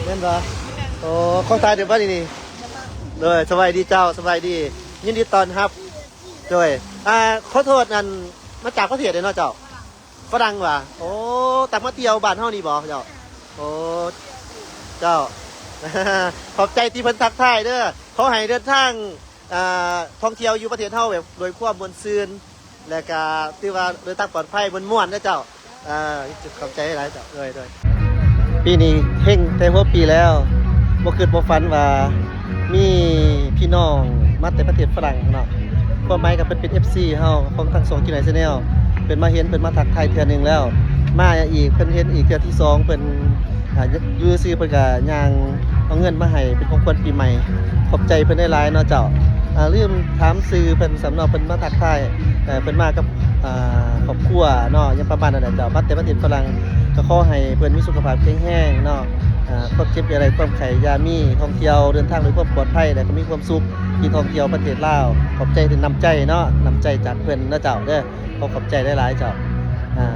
ແມ່ນບໍ່? ໂອ້ ຂໍຖ່າຍໄດ້ບໍ່ນີ້? ໂດຍ ສະບາຍດີເຈົ້າ ສະບາຍດີ ຍິນດີຕ້ອນຮັບ. ໂດຍ ອ່າ ຂໍໂທດ ອັນ ມາຈາກປະເທດໃດເນາະເຈົ້າ? ຝຣັ່ງຫວາ? ໂອ້ ຕັກມາທ່ຽວບ້ານເຮົານີ້ບໍ່ເຈົ້າ? ໂອ້ ເຈົ້າ ຂອບໃຈທີ່ເພິ່ນທັກທາຍເດີ. ຂໍໃຫ້ເດີນທາງ ອ່າ ທ່ອງທ່ຽວຢູ່ປະເທດເຮົາແບບໂດຍຄວາມມ່ວນຊື່ນ ແລະກະຖືວ່າເດີນທາງປອດໄພມ່ວນໆເດີເຈົ້າ. ອ່າ ຂອບໃຈຫຼາຍໆເຈົ້າ. ໂດຍ ໂດຍ ປີນີ້ເຮັງແຕ່ຫົວປີແລ້ວ ບໍ່ຄິດບໍ່ຝັນວ່າມີພີ່ນ້ອງມາແຕ່ປະເທດຝຣັ່ງເນາະ. ຄວາມໝາຍກໍເພິ່ນເປັນເອັຟຊີເຮົາຂອງທັງຊ່ອງ G nine Channel ເພິ່ນມາເຫັນ ເພິ່ນມາທັກທາຍເທື່ອໜຶ່ງແລ້ວ ມາອີກ ເພິ່ນເຫັນອີກເທື່ອທີສອງ ເພິ່ນ ອ່າ ຢູ່ຊື່ເພິ່ນກະຍ່າງເອົາເງິນມາໃຫ້ເປັນຂອງຂວັນປີໃໝ່. ຂອບໃຈເພິ່ນຫຼາຍໆເນາະເຈົ້າ. ອ່າ ລືມຖາມຊື່ເພິ່ນຊ້ຳເນາະ ເພິ່ນມາທັກທາຍ ເອີ ເພິ່ນມາກັບ ອ່າ ຄອບຄົວເນາະ ຫຍັງປະມານນັ້ນແຫຼະເຈົ້າ ມາແຕ່ປະເທດຝຣັ່ງ. ກໍຂໍໃຫ້ເພິ່ນມີສຸຂະພາບແຂງແຮງເນາະ ອ່າ ຄວາມເຈັບຢ່າໄດ້ ຄວາມໄຂ້ຢ່າມີ ທ່ອງທ່ຽວເດີນທາງດ້ວຍຄວາມປອດໄພ ແລະກໍມີຄວາມສຸກທີ່ທ່ອງທ່ຽວປະເທດລາວ. ຂອບໃຈທີ່ນ້ຳໃຈເນາະ ນ້ຳໃຈຈາກເພິ່ນເນາະເຈົ້າເດີ. ຂໍຂອບໃຈຫຼາຍໆເຈົ້າ. ອ່າ